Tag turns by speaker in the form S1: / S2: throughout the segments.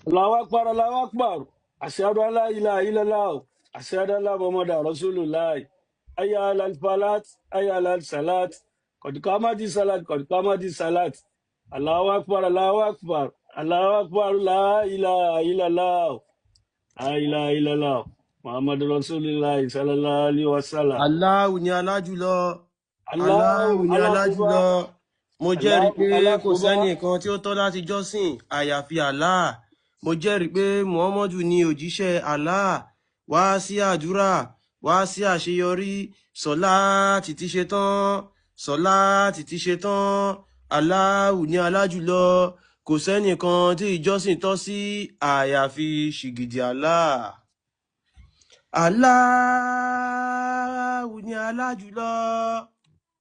S1: Allahu akbar, Allahu akbar. Ashhadu an la ilaha illallah. Ashhadu anna Muhammadan Rasulullah. Hayya alal falat, hayya alal salat. Qad qamati salat, qad qamati salat. Allahu akbar, Allahu akbar. Allahu akbar, la ilaha illallah. La ilaha illallah. Muhammadur Rasulullah sallallahu alaihi wasallam.
S2: Allahu ni alájùlọ.
S1: Allahu
S2: Allahu ni
S1: alákòóbá.
S2: alájùlọ. Mo jẹ́rìí
S1: Allahu
S2: pé kò
S1: alákòóbá.
S2: sẹ́nìkan tí ó tọ́ láti jọ́sìn àyàfi Allah. Mo jẹ́rìí pé Muhammadu ni òjíṣẹ́ Allah. Wá sí àdúrà, wá sí àṣeyọrí, sọ̀láàtì ti ṣe tán, sọ̀láàtì ti ṣe tán. Allahu ni alájùlọ. Kò sẹ́nìkan tí ìjọ́sìn tọ́ sí àyàfi ṣìgìdì Allah. Allahu ni alájùlọ.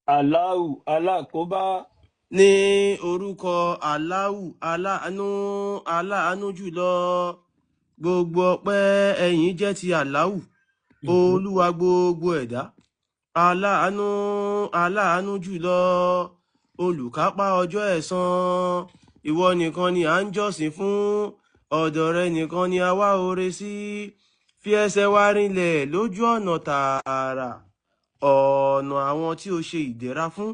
S1: Allahu alákòóbá.
S2: Ní orúkọ Allahu aláàánú aláàánú jùlọ. Gbogbo ọpẹ́ ẹ̀yìn jẹ́ ti Allahu, olúwa gbogbo ẹ̀dá. Aláàánú aláàánú jùlọ, olùkápá ọjọ́ ẹ̀san. Ìwọ nìkan ni à ń jọ́sìn fún, ọ̀dọ̀ rẹ nìkan ni a wá oore sí. Fi ẹsẹ̀ wa rinlẹ̀ lójú ọ̀nà tààrà, ọ̀nà àwọn tí o ṣe ìdẹ̀ra fún,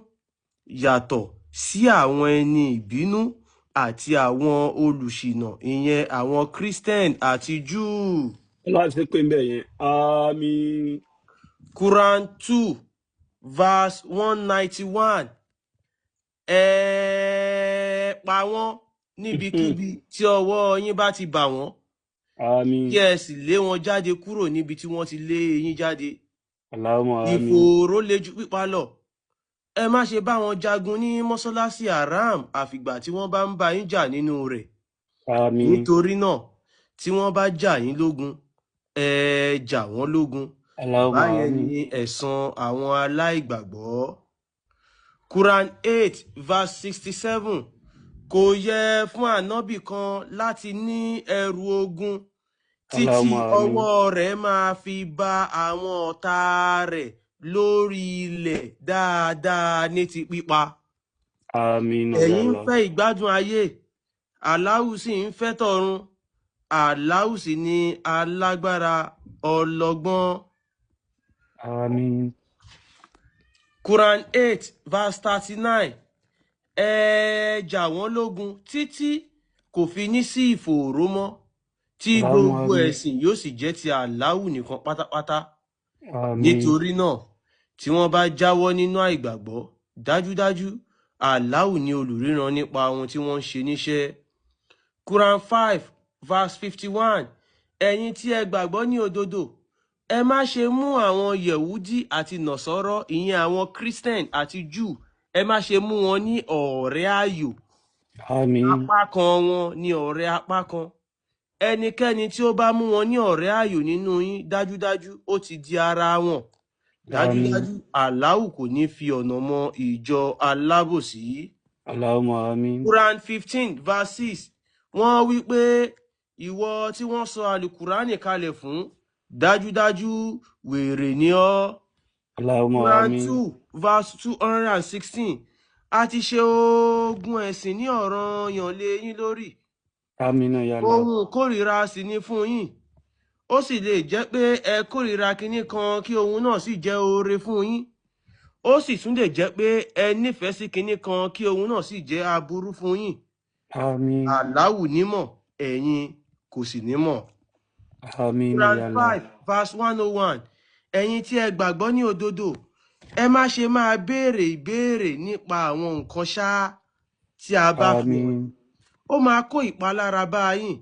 S2: yàtọ̀ sí àwọn ẹni ìbínú àti àwọn olùṣìnà, ìyẹn àwọn Christian àti Júù.
S1: Ọlọ́run ti pè ń bẹ̀ yẹn. Àmín.
S2: Quran 2 verse 191. Ẹ pa wọ́n níbikíbi tí ọwọ́ yín bá ti bà wọ́n,
S1: Àmín.
S2: kí ẹ sì lé wọn jáde kúrò níbi tí wọ́n ti lé yín jáde.
S1: Allahumma àmín.
S2: Ìfòòró le ju pípa lọ. Ẹ má ṣe bá wọn jagun ní mọ́ṣáláṣí haram àfìgbà tí wọ́n bá ń bá yín jà nínú rẹ̀.
S1: Àmín.
S2: Nítorí náà, tí wọ́n bá jà yín lógun, ẹ jà wọ́n lógun.
S1: Allahumma
S2: Báyẹn
S1: àmín.
S2: ni ẹ̀san àwọn aláìgbàgbọ́. Quran 8 verse 67. Kò yẹ fún ànábì kan láti ní ẹrù ogun títí
S1: Allahumma àmín.
S2: ọwọ́ rẹ̀ máa fi ba àwọn ọ̀tá rẹ̀ lórí ilẹ̀ dáadáa ní ti pípa.
S1: Àmín.
S2: Ẹ̀yin ń
S1: Allah.
S2: fẹ́ ìgbádùn ayé, Allahu sì ń fẹ́ tọ̀run. Allahu sì ni alágbára ọlọ́gbọ́n.
S1: Àmín.
S2: Quran 8 verse 39. Ẹ jà wọ́n lógun títí kò fi ní sí ìfòòró mọ́, tí
S1: Allahumma
S2: gbogbo
S1: àmín.
S2: ẹ̀sìn yóò sì jẹ́ ti Allahu nìkan pátápátá.
S1: Àmín.
S2: Nítorí náà, tí wọ́n bá jáwọ́ nínú àìgbàgbọ́, dájúdájú Allahu ni olùríran nípa ohun tí wọ́n ń ṣe níṣẹ́. Quran 5 verse 51. Ẹ̀yin tí ẹ gbàgbọ́ ní òdodo, ẹ má ṣe mú àwọn Yẹ̀wúdí àti Nàsárọ̀, ìyẹn àwọn Christian àti Jew, ẹ má ṣe mú wọn ní ọ̀rẹ́ ààyò.
S1: Àmín.
S2: Apá kan wọn ní ọ̀rẹ́ apá kan. Ẹnikẹ́ni tí ó bá mú wọn ní ọ̀rẹ́ ààyò nínú yín, dájúdájú ó ti di ara wọn.
S1: Àmín.
S2: Dájúdájú Allahu kò ní fi ọ̀nà mọ ìjọ alábòsí.
S1: Allahumma àmín.
S2: Quran 15 verse 6. Wọ́n wí pé ìwọ tí wọ́n sọ àlùkùránì kalẹ̀ fún, dájúdájú wèrè ni ọ́.
S1: Allahumma
S2: Quran
S1: àmín.
S2: 2 verse 216. A ti ṣe ogun ẹ̀sìn ní ọ̀ranyàn lé yín lórí.
S1: Àmín ya Allah.
S2: Ohun kórìíra sì ni fún yín. Ó sì lè jẹ́ pé ẹ kórìíra kinní kan kí ohun náà sì jẹ́ oore fún yín. Ó sì tún lè jẹ́ pé ẹ nífẹ̀ẹ́ sí kinní kan kí ohun náà sì jẹ́ aburú fún yín.
S1: Àmín.
S2: Allahu nímọ̀, ẹ̀yin kò sì nímọ̀.
S1: Àmín
S2: Quran
S1: ya Allah.
S2: 5 verse 101. Ẹ̀yin tí ẹ gbàgbọ́ ní òdodo, ẹ má ṣe máa béèrè ìbéèrè nípa àwọn nǹkan ṣá tí a bá fi hàn.
S1: Àmín.
S2: Ó máa kó ìpalára bá yín.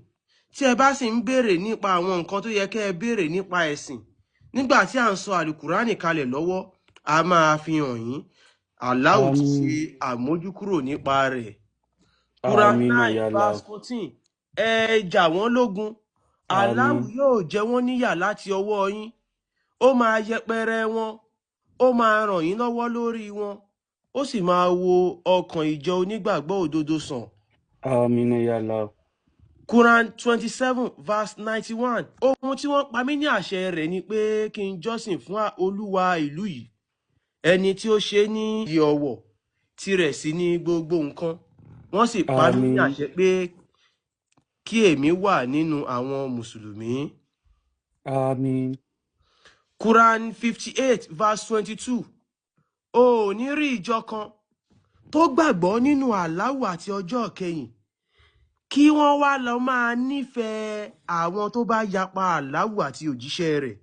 S2: Tí ẹ bá sì ń béèrè nípa àwọn nǹkan tó yẹ kẹ́ ẹ béèrè nípa ẹ̀sìn, nígbà tí à ń sọ àlùkùránì kalẹ̀ lọ́wọ́, a máa fi hàn yín. Allahu ti
S1: Àmín.
S2: ṣe àmójúkúrò nípa rẹ̀. Quran
S1: Àmín
S2: 9
S1: ya Allah.
S2: verse 14. Ẹ jà wọ́n lógun. Allahu
S1: Àmín.
S2: yóò jẹ wọ́n níyà láti ọwọ́ yín. Ó máa yẹpẹrẹ wọn, ó máa ràn yín lọ́wọ́ lórí wọn, ó sì máa wo ọkàn ìjọ onígbàgbọ́ òdodo sàn.
S1: Àmín ya Allah.
S2: Quran 27 verse 91. Ohun tí wọ́n pa mí ní àṣẹ rẹ̀ ni pé kí n jọ́sìn fún olúwa ìlú yìí, ẹni tí ó ṣe ní ìyè ọ̀wọ̀, tirẹ̀ sì ní gbogbo nǹkan. Wọ́n sì pa mí ní
S1: Àmín.
S2: àṣẹ pé Kí èmi wà nínú àwọn mùsùlùmí.
S1: Àmín.
S2: Quran 58 verse 22. O ò ní rí ìjọ kan tó gbàgbọ́ nínú Àláwù àti ọjọ́ kẹyìn kí wọ́n wá lọ máa nífẹ̀ẹ́ àwọn tó bá yapa Àláwù àti òjíṣẹ́ rẹ̀,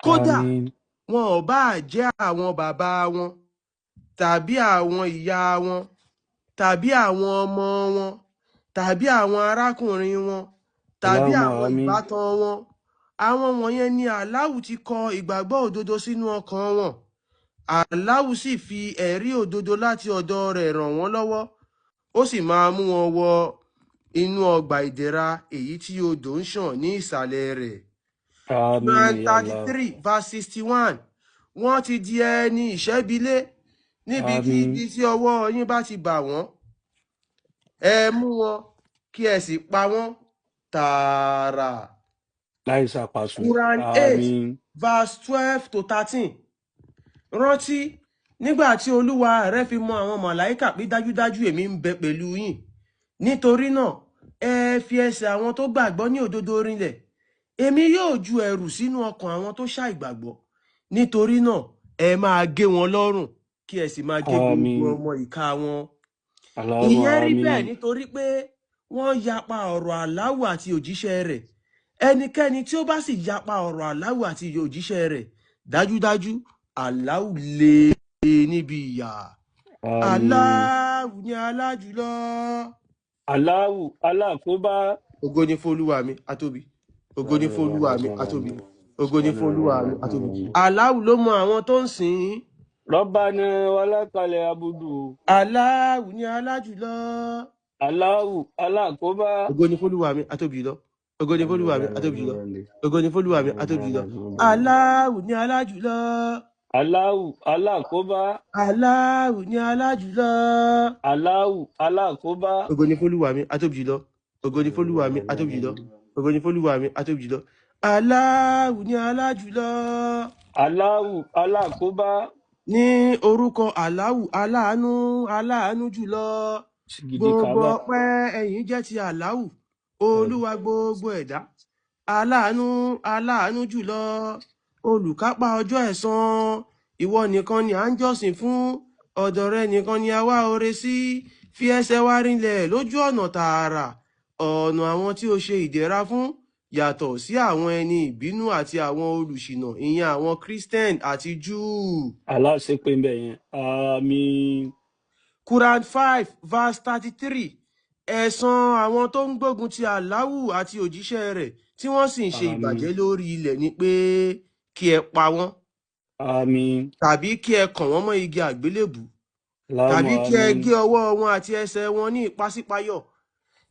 S2: kódà
S1: Àmín.
S2: wọn ò bá jẹ́ àwọn bàbá wọn tàbí àwọn ìyá wọn tàbí àwọn ọmọ wọn tàbí àwọn arákùnrin wọn tàbí
S1: Allahumma
S2: àwọn
S1: àmín.
S2: ìbátan wọn. Àwọn wọ̀nyẹn ni Àláwù ti kọ ìgbàgbọ́ òdodo sínú ọkàn wọn. Àláwù sì fi ẹ̀rí òdodo láti ọ̀dọ̀ rẹ̀ ràn wọ́n lọ́wọ́, ó sì máa mú wọn wọ inú ọgbà ìdẹ̀ra èyí tí odò ń ṣàn ní ìsàlẹ̀ rẹ̀.
S1: Àmín
S2: Quran
S1: ya
S2: thirty
S1: Allah.
S2: three verse 61. Wọ́n ti di ẹni ìṣẹ́bilé níbikíbi
S1: Àmín.
S2: tí ọwọ́ yín bá ti bà wọ́n, ẹ mú wọn kí ẹ sì pa wọ́n tààrà.
S1: Láì sàpàsùn.
S2: Quran 8
S1: Àmín.
S2: verse 12 to 13. Rántí nígbà tí Olúwa rẹ fi mọ àwọn màláìkà pé dájúdájú èmi ń bẹ pẹ̀lú yín, nítorí náà ẹ fi ẹsẹ̀ àwọn tó gbàgbọ́ ní òdodo rinlẹ̀. Èmi yóò ju ẹ̀rù sínú ọkàn àwọn tó ṣàìgbàgbọ́, nítorí náà ẹ máa gé wọn lọ́rùn kí ẹ sì máa gé gbogbo
S1: Àmín.
S2: ọmọ ìka wọn.
S1: Allahumma
S2: Ìyẹn rí bẹ́ẹ̀
S1: àmín.
S2: nítorí pé wọ́n yapa ọ̀rọ̀ Àláwù àti òjíṣẹ́ rẹ̀. Ẹnikẹ́ni tí ó bá sì yapa ọ̀rọ̀ Àláwù àti òjíṣẹ́ rẹ̀, dájúdájú Àláwù lé níbi ìyà.
S1: Àmín.
S2: Àláwù ní alájùlọ.
S1: Allahu alákóbá.
S2: Ògo ni f'Olúwa mi atóbi, ògo ni f'Olúwa mi atóbi, ògo ni f'Olúwa mi atóbi. Àláwù ló mọ àwọn tó ń sìn ín.
S1: Rabbana walakal abudu.
S2: Àláwù ní alájùlọ.
S1: Allahu alákóbá.
S2: Ògo ni f'Olúwa mi atóbi jùlọ, ògo ni f'Olúwa mi atóbi jùlọ, ògo ni f'Olúwa mi atóbi jùlọ. Àláwù ní alájùlọ.
S1: Allahu alákóbá.
S2: Àláwù ní alájùlọ.
S1: Allahu alákóbá.
S2: Ògo ni f'Olúwa mi atóbi jùlọ, ògo ni f'Olúwa mi atóbi jùlọ, ògo ni f'Olúwa mi atóbi jùlọ. Àláwù ní alájùlọ.
S1: Allahu alákóbá.
S2: Ní orúkọ Àláwù, aláàánú, aláàánú jùlọ.
S1: Sìgìdì
S2: Gbogbo
S1: Kaaba.
S2: ọpẹ́ ẹ̀yìn jẹ́ ti Àláwù, Olúwa gbogbo ẹ̀dá, aláàánú, aláàánú jùlọ, olùkápá ọjọ́ ẹ̀san. Ìwọ nìkan ni à ń jọ́sìn fún, ọ̀dọ̀ rẹ nìkan ni a wá oore sí. Fi ẹsẹ̀ wa rinlẹ̀ lójú ọ̀nà tààrà, ọ̀nà àwọn tí o ṣe ìdẹ̀ra fún, yàtọ̀ sí àwọn ẹni ìbínú àti àwọn olùṣìnà, ìyẹn àwọn Christian àti Júù.
S1: Allah ṣe pé ń bẹ̀ yẹn. Àmín.
S2: Quran 5 verse 33. Ẹ̀san àwọn tó ń gbógun ti Àláwù àti òjíṣẹ́ rẹ̀ tí wọ́n sì ń ṣe
S1: Àmín.
S2: ìbàjẹ́ lórí ilẹ̀ ni pé kí ẹ pa wọ́n
S1: Àmín.
S2: tàbí kí ẹ kàn wọ́n mọ́ igi àgbélébù
S1: Allahumma
S2: tàbí kí ẹ
S1: àmín.
S2: gé ọwọ́ wọn àti ẹsẹ̀ wọn ní ìpasípayọ̀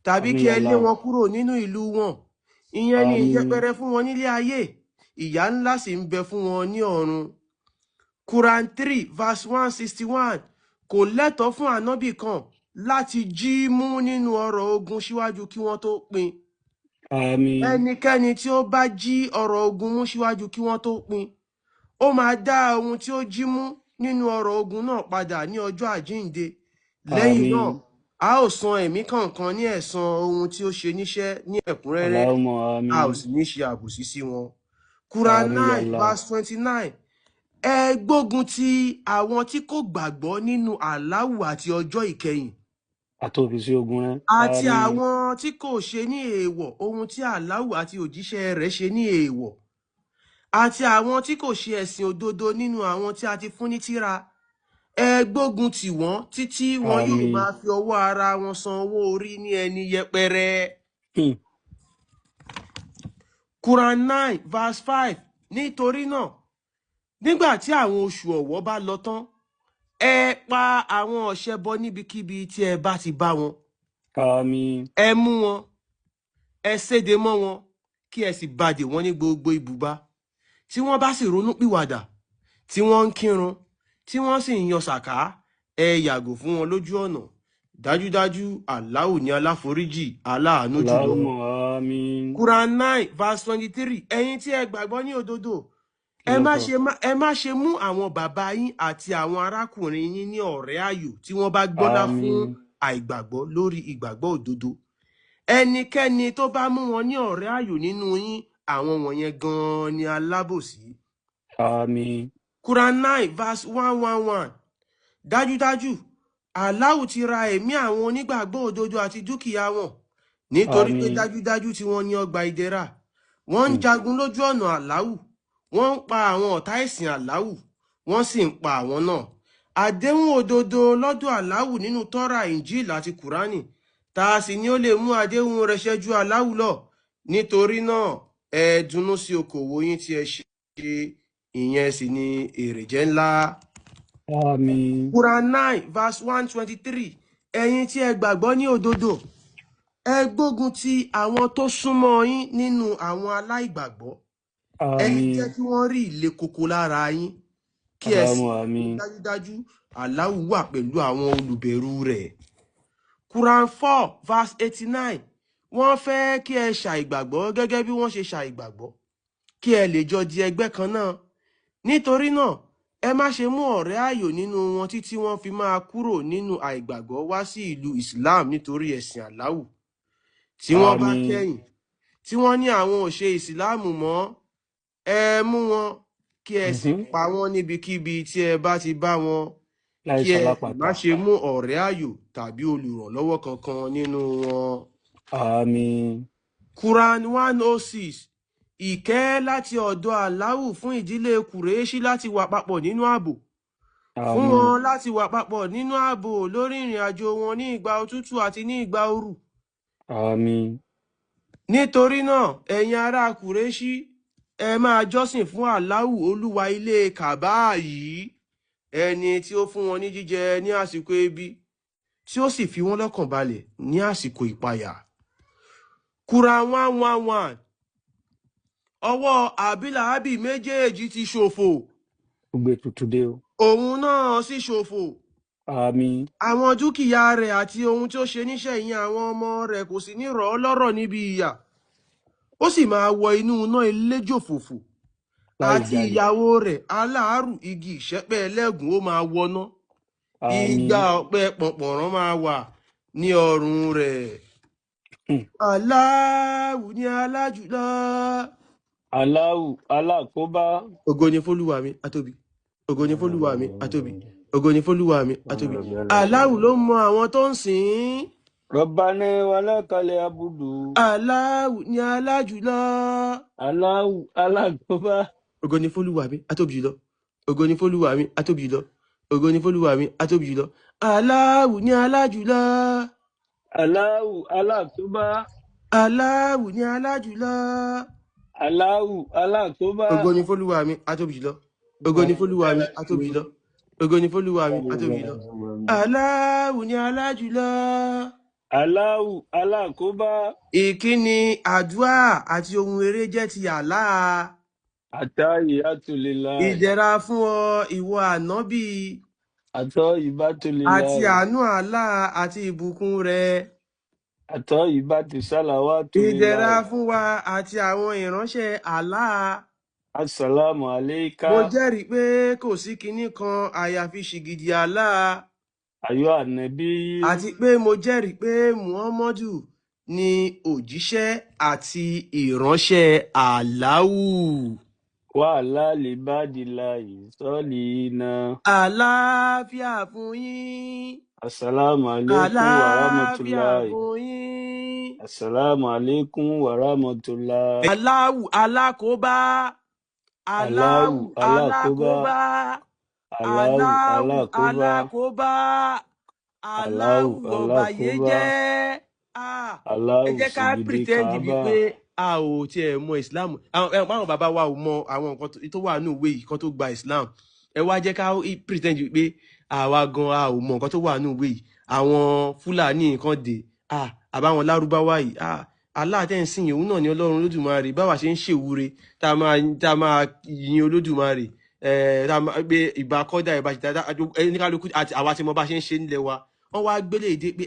S2: tàbí
S1: Àmín
S2: kí ẹ lé
S1: Allah.
S2: wọn kúrò nínú ìlú wọn. Ìyẹn ni
S1: Àmín.
S2: ìyẹpẹrẹ fún wọn nílé ayé, ìyà ńlá sì ń bẹ fún wọn ní ọ̀run. Quran 3 verse 161. Kò lẹ́tọ̀ọ́ fún ànábì kan láti jí mú nínú ọrọ̀ ogun síwájú kí wọ́n tó pín.
S1: Àmín.
S2: Ẹnikẹ́ni tí ó bá jí ọrọ̀ ogun mú síwájú kí wọ́n tó pín, ó máa dá ohun tí ó jí mú nínú ọrọ̀ ogun náà padà ní ọjọ́ àjíǹde. Lẹ́yìn náà,
S1: Àmín.
S2: a ó san ẹ̀mí kọ̀ọ̀kan ní ẹ̀san ohun tí ó ṣe níṣẹ́ ní ẹ̀kúnrẹ́rẹ́,
S1: Allahumma
S2: a ò
S1: àmín.
S2: sì ní ṣe àbòsí sí wọn. Quran
S1: Àmín ya
S2: 9
S1: Allah.
S2: verse 29. Ẹ gbógun ti àwọn tí kò gbàgbọ́ nínú Àláwù àti ọjọ́ ìkẹyìn
S1: Àtòbí sí ogun rẹ.
S2: àti
S1: Àmín.
S2: àwọn tí kò ṣe ní èèwọ̀ ohun tí Àláwù àti òjíṣẹ́ rẹ̀ ṣe ní èèwọ̀ àti àwọn tí kò ṣe ẹ̀sìn òdodo nínú àwọn tí a ti fún ní tírà. Ẹ gbógun tì wọ́n títí wọn yóò
S1: Àmín.
S2: máa fi ọwọ́ ara wọn san owó orí ní ẹni yẹpẹrẹ. Quran 9 verse 5. Nítorí náà, nígbà tí àwọn oṣù ọ̀wọ̀ bá lọ tán, ẹ pa àwọn ọ̀ṣẹbọ níbikíbi tí ẹ bá ti bá wọn.
S1: Àmín.
S2: Ẹ mú wọn, ẹ séde mọ́ wọn, kí ẹ sì badè wọ́n ní gbogbo ibùba. Tí wọ́n bá sì ronú pìwàdà, tí wọ́n ń kírun, tí wọ́n sì ń yan sàká, ẹ yàgò fún wọn lójú ọ̀nà. Dájúdájú Àláwù ní aláforíjì, aláàánú jùlọ.
S1: Allahumma àmín.
S2: Quran 9 verse 23. Ẹ̀yin tí ẹ gbàgbọ́ ní òdodo,
S1: Kí
S2: ẹ
S1: ló
S2: má
S1: sọ?
S2: ṣe má ẹ má ṣe mú àwọn bàbá yín àti àwọn arákùnrin yín ní ọ̀rẹ́ ààyò tí wọ́n bá gbọ́lá fún
S1: Àmín.
S2: àìgbàgbọ́ lórí ìgbàgbọ́ òdodo. Ẹnikẹ́ni tó bá mú wọn ní ọ̀rẹ́ ààyò nínú yín, àwọn wọ̀nyẹn gan-an ni alábòsí.
S1: Àmín.
S2: Quran 9 verse 111. Dájúdájú, Allahu ti ra ẹ̀mí àwọn onígbàgbọ́ òdodo àti dúkìá wọn, nítorí pé
S1: Àmín.
S2: dájúdájú tí wọ́n ní ọgbà ìdẹ̀ra. Wọ́n ń jagun lójú ọ̀nà Allahu, wọ́n ń pa àwọn ọ̀tá ẹ̀sìn Allahu, wọ́n sì ń pa àwọn náà. Àdéhùn òdodo lọ́dọ̀ Allahu nínú Tọ́rà, Injil àti Kùránì, tá a sì ní ó lè mú àdéhùn rẹ̀ ṣẹ ju Allahu lọ. Nítorí náà, ẹ dunnú sí okòwò yín tí ẹ ṣe, ìyẹn sì ni èrè jẹ́ ńlá.
S1: Àmín.
S2: Quran 9 verse 123. Ẹ̀yin tí ẹ gbàgbọ́ ní òdodo, ẹ gbógun ti àwọn tó súnmọ́ yín nínú àwọn aláìgbàgbọ́. Ẹ jẹ́
S1: Àmín.
S2: kí wọ́n rí ìle koko lára yín, kí ẹ sì
S1: Allahumma
S2: mọ̀ pé
S1: àmín.
S2: dájúdájú Allahu wà pẹ̀lú àwọn olùbẹ̀rù rẹ̀. Quran 4 verse 89. Wọ́n fẹ́ kí ẹ ṣàìgbàgbọ́ gẹ́gẹ́ bí wọ́n ṣe ṣàìgbàgbọ́, kí ẹ lè jọ di ẹgbẹ́ kan náà. Nítorí náà, ẹ má ṣe mú ọ̀rẹ́ ààyò nínú wọn títí wọ́n fi máa kúrò nínú àìgbàgbọ́ wá sí ìlú Islam nítorí ẹ̀sìn Allahu. Tí wọ́n bá
S1: Àmín.
S2: kẹ́yìn, tí wọ́n ní àwọn ò ṣe ìsìláàmù mọ́, ẹ mú wọn kí ẹ sì pa wọ́n níbikíbi tí ẹ bá ti bá wọn,
S1: Láì
S2: kí ẹ sì má
S1: ṣalápàtà.
S2: ṣe mú ọ̀rẹ́ ààyò tàbí olùrànlọ́wọ́ kankan nínú wọn.
S1: Àmín.
S2: Quran 106. Ìkẹ́ láti ọ̀dọ̀ Allahu fún ìdílé Kùrẹ́ṣí láti wà papọ̀ nínú ààbò. Fún
S1: Àmín.
S2: wọn láti wà papọ̀ nínú ààbò lórí ìrìn àjò wọn ní ìgbà òtútù àti ní ìgbà ooru.
S1: Àmín.
S2: Nítorí náà, ẹ̀yin ará Kùrẹ́ṣí, ẹ máa jọ́sìn fún Allahu Olúwa ilé Kàbá yìí, ẹni tí ó fún wọn ní jíjẹ ní àsìkò ebi, tí ó sì fi wọ́n lọ́kàn balẹ̀ ní àsìkò ìpayà. Quran 111. Ọwọ́ Àbílàábì méjèèjì ti ṣòfò,
S1: Gbogbo ètùtù dé o.
S2: òun náà sì ṣòfò.
S1: Àmín.
S2: Àwọn dúkìá rẹ̀ àti ohun tí ó ṣe níṣẹ́ ìyẹn àwọn ọmọ rẹ̀ kò sì ní rọ̀ ọ́ lọ́rọ̀ níbi ìyà. Ó sì máa wọ inú iná eléjò fòfò.
S1: Láì
S2: Àti
S1: jalè.
S2: ìyàwó rẹ̀ aláàárù igi ìṣẹ́pẹ́ ẹlẹ́gùn ó máa wọná.
S1: Àmín.
S2: Igba ọ̀pẹ pọ̀npọ̀nrán máa wà ní ọrùn rẹ̀. Allahu ni alájùlọ.
S1: Allahu alákóbá.
S2: Ògo ni f'Olúwa mi, atóbi. Ògo ni f'Olúwa mi, atóbi. Ògo ni f'Olúwa mi, atóbi. Allahu ló mọ àwọn tó ń sìn ín.
S1: Rabbana walakal hamdu.
S2: Allahu ni alájùlọ.
S1: Allahu alákóbá.
S2: Ògo ni f'Olúwa mi, atóbi jùlọ. Ògo ni f'Olúwa mi, atóbi jùlọ. Ògo ni f'Olúwa mi, atóbi jùlọ. Allahu ni alájùlọ.
S1: Allahu alákóbá.
S2: Allahu ni alájùlọ.
S1: Allahu alákóbá.
S2: Ògo ni f'Olúwa mi, atóbi jùlọ. Ògo ni f'Olúwa mi, atóbi jùlọ. Ògo ni f'Olúwa mi, atóbi jùlọ. Allahu ni alájùlọ.
S1: Allahu alákóbá.
S2: Ìkíni, àdúà àti ohun eré jẹ́ ti Allah.
S1: Atahiyyatulillahi.
S2: Ìdẹ̀ra fún ọ, ìwọ ànábì, àti
S1: Atayyibatulillahi.
S2: àánú Allah àti ìbùkún rẹ̀.
S1: Atayyibatu
S2: Ìdẹ̀ra
S1: salawatulillahi.
S2: fún wa àti àwọn ìránṣẹ́ Allah.
S1: Assalamu
S2: Mo
S1: alayka.
S2: jẹ́rìí pé kò sí kinní kan àyàfi ṣìgìdì Allah,
S1: Ayyuhan nabiyyu.
S2: àti pé mo jẹ́rìí pé Muhammadu ni òjíṣẹ́ àti ìránṣẹ́ Allahu.
S1: Wa ala libadillahi salihina.
S2: Àlàáfíà fún yín.
S1: Assalamu alaikum wa
S2: Àlàáfíà
S1: rahmatullahi.
S2: fún yín.
S1: Assalamu alaikum wa rahmatullahi.
S2: Allahu alákòóbá.
S1: Allahu
S2: Allahu
S1: alákóbá.
S2: alákòóbá.
S1: Allahu
S2: Allahu
S1: alákóbá.
S2: alákòóbá.
S1: Allahu
S2: Allahu ọ̀bàyéjẹ́.
S1: alákóbá.
S2: Ah, ẹ
S1: Allahu
S2: jẹ́ ká
S1: sìgìdì
S2: pretend bíi
S1: kàábà.
S2: pé a ò tiẹ̀ mọ Islam. Àwọn bàbá wa ò mọ àwọn nǹkan tó wà nínú ìwé yìí kan tó gba Islam. Ẹ wá jẹ́ ká pretend bíi pé àwa gan a ò mọ nǹkan tó wà nínú ìwé yìí. Àwọn Fúlàní nǹkan dé. Ah, àbáwọn Lárúbáwá yìí. Ah, Allah tẹ́ ń sìn yìí, òun náà ni Ọlọ́run Olódùmarè. Báwa ṣe ń ṣèwúre, tá a máa yin Olódùmarè. Tá a máa gbé ìbà kọ́dà, ìbà ṣìdá, ẹni kálukú àti àwa tí mo bá ṣe ń ṣe nílẹ̀ wa. Wọ́n wá gbélé èdè pé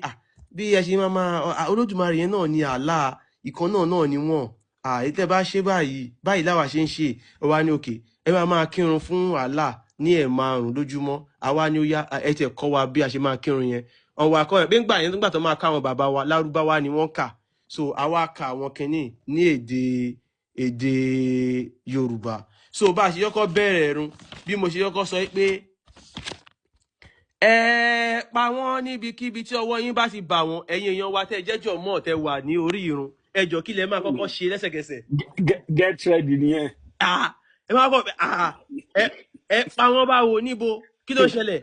S2: bí ẹ ṣe máa máa Olódùmarè yẹn náà ni Allah, ìkan náà náà ni wọ́n. Èyí tẹ́ bá ṣe báyìí, báyìí láwa ṣe ń ṣe. Ó wá ní òkè, ẹ máa máa kírun fún Allah ní 5 lójúmọ́. Àwa ni ó yá, ẹ tẹ̀ kọ́ wa bí a ṣe máa kírun yẹn. Ọ̀wọ́ akọ́ ẹ̀ pé ńgbà yẹn, nígbà tó máa ká àwọn bàbá wa, Lárúbáwá ni wọ́n kà. So àwa ka àwọn kinní ní èdè Yorùbá. So bá a ṣe yọkọ bẹ̀rẹ̀ ẹ̀rùn, bí mo ṣe yọkọ sọ pé ẹ pa wọ́n níbikíbi tí ọwọ́ yín bá ti bà wọ́n. Ẹ̀yin èèyàn wa tẹ́ jẹ́jọ́ mọ́ tẹ́ wà ní orí irun, ẹ jọ̀ọ́ kí lẹ máa kọ́kọ́ ṣe lẹ́sẹ̀kẹsẹ̀?
S1: Get ready nìyẹn.
S2: Ah, ẹ máa kọ́, ah, ẹ pa wọ́n báwo, níbo, kí ló ṣẹlẹ̀?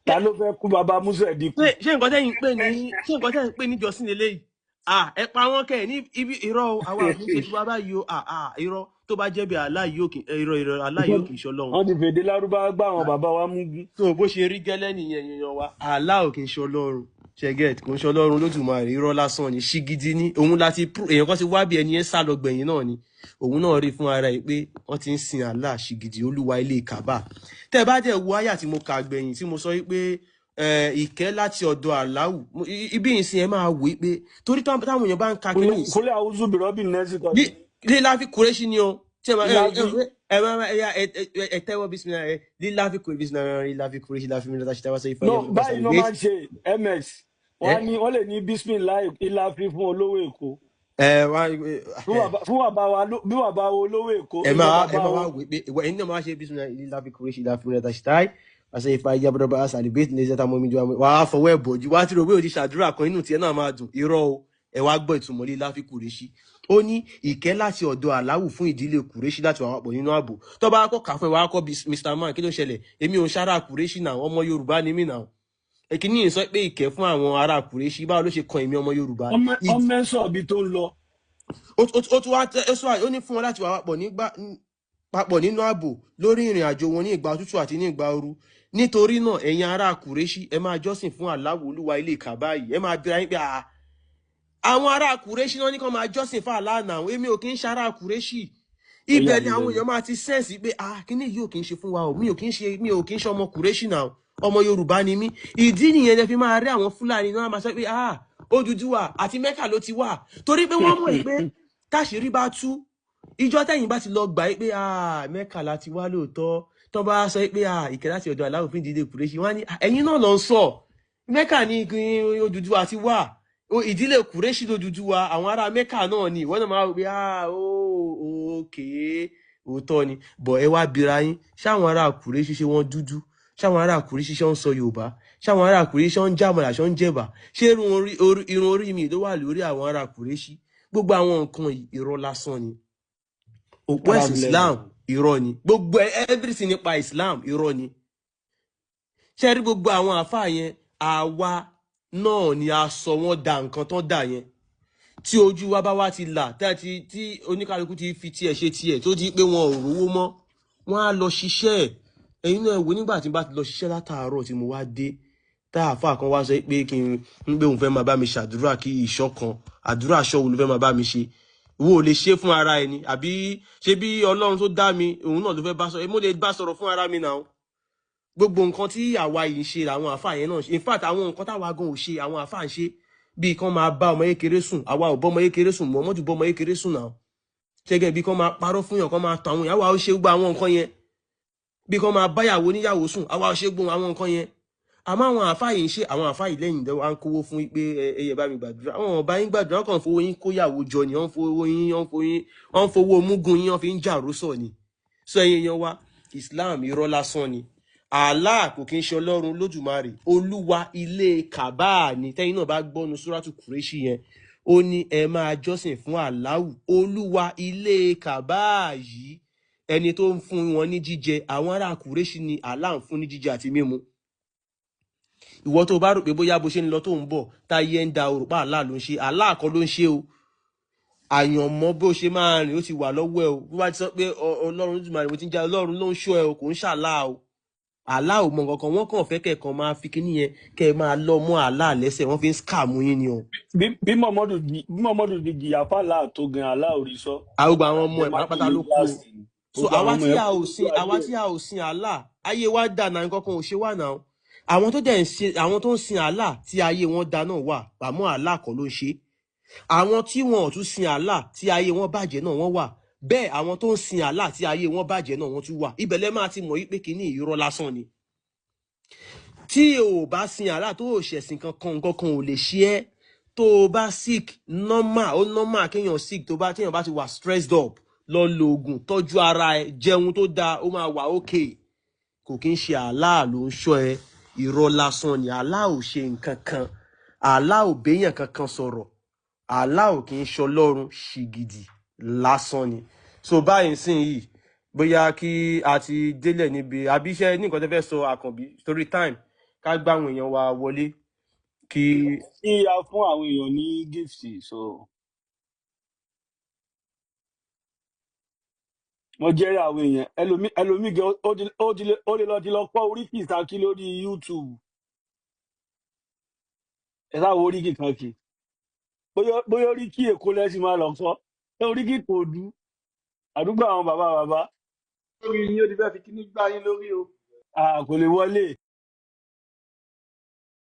S1: Ta ló fẹ́ kú bàbá Musa dínkù?
S2: Ṣé nǹkan tẹ́yìn ń pè ní, ṣé nǹkan tẹ́yìn ń pè ní ìjọsìn lélẹ́yìí? Ah, ẹ pa wọ́n kẹ́ ní ibi. Irọ́ o, àwa ò kì í ṣe tiwa báyìí o. Ah ah, irọ́. Tó bá jẹ́ bí Allah yóò kì irọ́, irọ́, Allah yóò kì í ṣọlọ́run.
S1: Wọ́n ti fèdè lárúbáwá gbá àwọn bàbá wa mú gún.
S2: Tó bó ṣe rí gẹ́lẹ́ nìyẹn, èèyàn wa, Allah ò kì í ṣọlọ́run, ṣẹgẹt kò ń ṣọlọ́run Olódùmarè. Irọ́ lásán ni, ṣígidi ní òun láti èèyàn kan ti wá bí ẹni yẹn sá lọ gbẹ̀yìn náà ni. Òun náà rí fún ara ẹ̀ pé wọ́n ti ń sin Allah ṣígidi, olúwa ilé Kaaba. Tẹ́ ẹ bá dẹ̀ wo àyà tí mo kà gbẹ̀yìn tí mo sọ wípé ìkẹ́ láti ọ̀dọ̀ Allahu, ibi ìsìn ẹ máa wò ó pé torí táwọn èèyàn bá ń ka kíní ìsìn
S1: Kúlẹ̀ àwùjọ bìrọ́bì nẹ́sì kan.
S2: Líláfi kúrẹ́ṣì ni o tí ẹ máa
S1: Líláfi.
S2: Ẹ máa ẹ tẹ́wọ́ bísímìlá ẹ líláfi kúrẹ́ṣì, bísímìlá líláfi kúrẹ́ṣì láfi mi lọ́tà ṣe táwa sọ ifá
S1: No,
S2: yẹn
S1: báyìí ló máa ń ṣe ms. Wọ́n á ní wọ́n lè ní bisimilahi ìlàfi fún olówó Èkó.
S2: Ẹ wá
S1: Fún bàbá wa bí bàbá wa olówó Èkó
S2: ẹ
S1: ìyẹn
S2: máa ẹ
S1: bàbá
S2: máa
S1: wa.
S2: Wá wò pé ìwọ ẹni náà máa ṣe bísímìlá líláfi kúrẹ́ṣì láfi mi lọ́tà ṣe táì àṣẹ ifá yabọdọba àṣàlìbẹ́tì ní ẹ̀ṣẹ̀ táwọn omi jọ wàá fọwọ́ ẹ̀ bọ̀jú wá tí rò pé o ti ṣàdúrà kan, inú tiẹ̀ náà máa dùn. Irọ́ o. Ẹ wá gbọ́ ìtumọ̀ líláfi kúrẹ́ṣì. Ó ní ìkẹ́ láti ọ̀dọ̀ Aláwù fún ìdílé kúrẹ́ṣì láti wà papọ̀ nínú ààbò. Tó bá kọ́ kà fún ẹ, wàá kọ́ bí Mr Man, kí ló ṣẹlẹ̀? Èmi ò ń ṣara kúrẹ́ṣì náà, ọmọ Yorùbá ni mí náà. Èkíní yìí sọ pé ìkẹ́ fún àwọn ará kúrẹ́ṣì, báwo ló ṣe kan èmi ọmọ Yorùbá?
S1: Ọmọ ẹ̀sọ́ ibi tó ń lọ.
S2: Ó tún wá ó sọ, ó ní fún wọn láti wà papọ̀ nígbà papọ̀ nínú ààbò lórí ìrìn àjò wọn ní ìgbà òtútù àti ní ìgbà ooru. Nítorí náà, ẹ̀yin ará kùrẹ́ṣì, ẹ máa jọ́sìn fún Aláwọ̀, olúwa ilé Kàbá yìí. Ẹ máa bíra yín pé àá àwọn ará kùrẹ́ṣì náà ní kàn máa jọ́sìn fún Allah náà, èmi ò kí ń ṣará kùrẹ́ṣì.
S1: Ó yà
S2: Ibẹ̀
S1: mí
S2: ni àwọn
S1: lẹ́nu.
S2: èèyàn máa ti sense pé ah, kíní yìí ò kí ń ṣe fún wa o. Mi ò kí ń ṣe, mi ò kí ń ṣe ọmọ kùrẹ́ṣì náà, ọmọ Yorùbá ni mí. Ìdí nìyẹn lẹ fi máa rí àwọn Fúlàní náà máa sọ pé ah, Odùduwà àti Mẹ́kà ló ti wà, torí pé wọ́n mọ̀ pé táṣìírí bá tú, ìjọ tẹ̀yìn bá ti lọ gbà pé ah, Mẹ́kà láti wá lóòótọ́, tó bá sọ pé ah, ìkẹ́ láti ọ̀dọ̀ Aláwọ̀ fún ìdílé kùrẹ́ṣì, wọ́n á ní "Ah, ẹ̀yin náà lọ ń sọ Mẹ́kà ní Odùduwà ti wà. Ìdílé kùrẹ́ṣì lódùduwà, àwọn ará Mẹ́kà náà ni." Ìwọ náà máa wò pé ah, ókè, òótọ́ ni. Bọ̀ ẹ wá bira yín, ṣáwọn ará kùrẹ́ṣì ṣé wọ́n dúdú? Ṣáwọn ará kùrẹ́ṣì ṣé wọ́n ń sọ Yorùbá? Ṣáwọn ará kùrẹ́ṣì ṣé wọ́n ń jàmàlà, ṣé wọ́n ń jẹ̀bà? Ṣé irun orí mi ló wà lórí àwọn ará kùrẹ́ṣì? Gbogbo àwọn nǹkan yìí, irọ́ lásán ni. Òpó
S1: Ara
S2: ẹ̀sìn
S1: mi lẹ́nu.
S2: Islam, irọ́ ni gbogbo everything nípa Islam, irọ́ ni. Ṣe rí gbogbo àwọn àáfàá yẹn, àwa náà ni a sọ wọ́n da nǹkan tán dà yẹn. Tí ojú wa bá wá ti là, tí tí oníkálukú ti fi tiẹ̀ ṣe tiẹ̀, tó di pé wọn ò rówó mọ́, wọ́n á lọ ṣiṣẹ́ ẹ̀. Ẹ̀yin náà wò, nígbà tí n bá ti lọ ṣiṣẹ́ látàárọ̀ tí mo wá dé, tá àáfàá kan wá sọ pé kí n ń gbé òun fẹ́ máa bá mi ṣàdúrà kí ìṣọ́ kan, àdúrà aṣọ wo ló fẹ́ máa bá mi ṣe? Wo ò lè ṣe fún ara ẹni, àbí ṣe bí Ọlọ́run tó dá mi, òun náà ló fẹ́ bá sọ? Mo lè bá sọ̀rọ̀ fún ara mi náà. Gbogbo nǹkan tí àwa yìí ń ṣe làwọn àáfàá yẹn náà ṣe. In fact, àwọn nǹkan táwa gan ò ṣe, àwọn àáfàá ń ṣe, bíi kán máa bá ọmọ kékeré sùn. Àwa ò bọ́ ọmọ kékeré sùn mọ́, mọ́jú bọ́ ọmọ kékeré sùn náà. Ṣẹ́gẹ́ bí kán máa parọ́ fún yàn, kán máa tàn àwọn èèyàn, àwa ò ṣe gbogbo àwọn nǹkan yẹn. Bí kán máa báyàwó níyàwó sùn, àwa ò ṣe gbogbo àwọn nǹkan yẹn. Àmọ́ àwọn àáfàá yìí ń ṣe. Àwọn àáfàá yìí lẹ́yìn ìdánwò à ń kówó fún pé ẹ ẹ bá mi gbàdúrà. Àwọn ọba yín gbàdúrà, wọ́n kàn fowó yín kóyàwó jọ ni. Wọ́n fowó yín, wọ́n fowó yín, wọ́n fowó mugun yín, wọ́n fi ń jàrú sọ ni. Sọ ẹ̀yin èèyàn wa, Islam, irọ́ lásán ni. Allah kò kí ń ṣe Ọlọ́run Lódùmarè, olúwa ilé Kàbáà ni. Tẹ́yìn náà bá gbọ́nu súrátù Kùrẹ́ṣì yẹn, ó ní ẹ máa jọ́sìn fún Aláwù, olúwa ilé Kàbáà yìí, ẹni tó ń fún wọn ní jíjẹ. Àwọn ará Kùrẹ́ṣì ni Allah ń fún ní jíjẹ àti mímu. Ìwọ tó bá rò pé bóyá bó ṣe ń lọ tó ń bọ̀ táyé ń da òrùpa, Allah ló ń ṣe. Allah kọ́ ló ń ṣe o. Àyànmọ́ bó ṣe máa rìn, ó ti wà lọ́wọ́ ẹ o. Bó bá ti sọ pé Ọlọ́run Olódùmarè mo ti ń já, Ọlọ́run ló ń ṣọ́ ẹ o, kò ń ṣàlá o. Allah ò mọ nǹkan kan. Wọ́n kàn fẹ́ kẹ̀kan máa fi kíní yẹn kẹ́ ẹ máa lọ mọ́ Allah lẹ́sẹ̀, wọ́n fi ń scam yín ni o.
S1: Bí Muhammadu di jìyà fàlà tó gan, Allah ò rí sọ.
S2: Àgbà àwọn ọmọ ẹ̀
S1: Jẹ́ má
S2: pátápátá
S1: jèlé
S2: ló kú o.
S1: gíláàsì ni.
S2: So
S1: Gbogbo
S2: àwa
S1: àwọn ọmọ
S2: tí
S1: ẹ̀
S2: a
S1: kú
S2: ò
S1: lójú
S2: sin
S1: ayé
S2: àwa
S1: ẹ̀.
S2: tí a ò sin Allah, ayé wa dà náà, nǹkan kan ò ṣe wà náà. Àwọn tó dẹ̀ ń ṣe, àwọn tó ń sin Allah tí ayé wọn da náà wà, àmọ́ Allah kọ́ ló ń ṣe. Àwọn tí wọn ò tún sin Allah tí ayé wọn bàjẹ́ náà, wọ́n wà bẹ́ẹ̀. Àwọn tó ń sin Allah tí ayé wọn bàjẹ́ náà, wọ́n tún wà. Ibẹ̀ lẹ́ máa ti mọ̀ wípé kínní irọ́ lásán ni. Tí o ò bá sin Allah, tó o ṣẹ̀sìn kankan, nǹkan kan ò lè ṣe ẹ́. Tó o bá sick, normal, ó normal kéèyàn sick. Tó bá téèyàn bá ti wà stressed up, lọ lo oògùn, tọ́jú ara ẹ, jẹun tó dáa, ó máa wà okay. Kò kí ń ṣe Allah ló ń ṣọ́ ẹ, irọ́ lásán ni. Allah ò ṣe nǹkan kan, Allah ò béèyàn kankan sọ̀rọ̀, Allah ò kì í ṣọlọ́run, ṣìgìdì lásán ni. So báyìí sìn yìí, bóyá kí a ti délẹ̀ níbi àbíṣẹ́ ní nǹkan tó fẹ́ sọ, Àkànbí, story time, ká gbá àwọn èèyàn wa wọlé kí.
S1: Kí a fún àwọn èèyàn ní gift. So mo jẹ́rìí àwọn èèyàn, ẹlòmí gan ó lè lọ ti lọ kọ́ oríkì Ṣakí lórí YouTube. Ẹ sáà wo oríkì kan kì, bóyá oríkì Èkó lẹ́sìn máa lọ kọ́, oríkì Kòdú, àdúgbò àwọn bàbá bàbá.
S3: Lórí yín, ó ti fẹ́ fi kíní gbá yín lórí o.
S1: Ah, kò lè wọlé.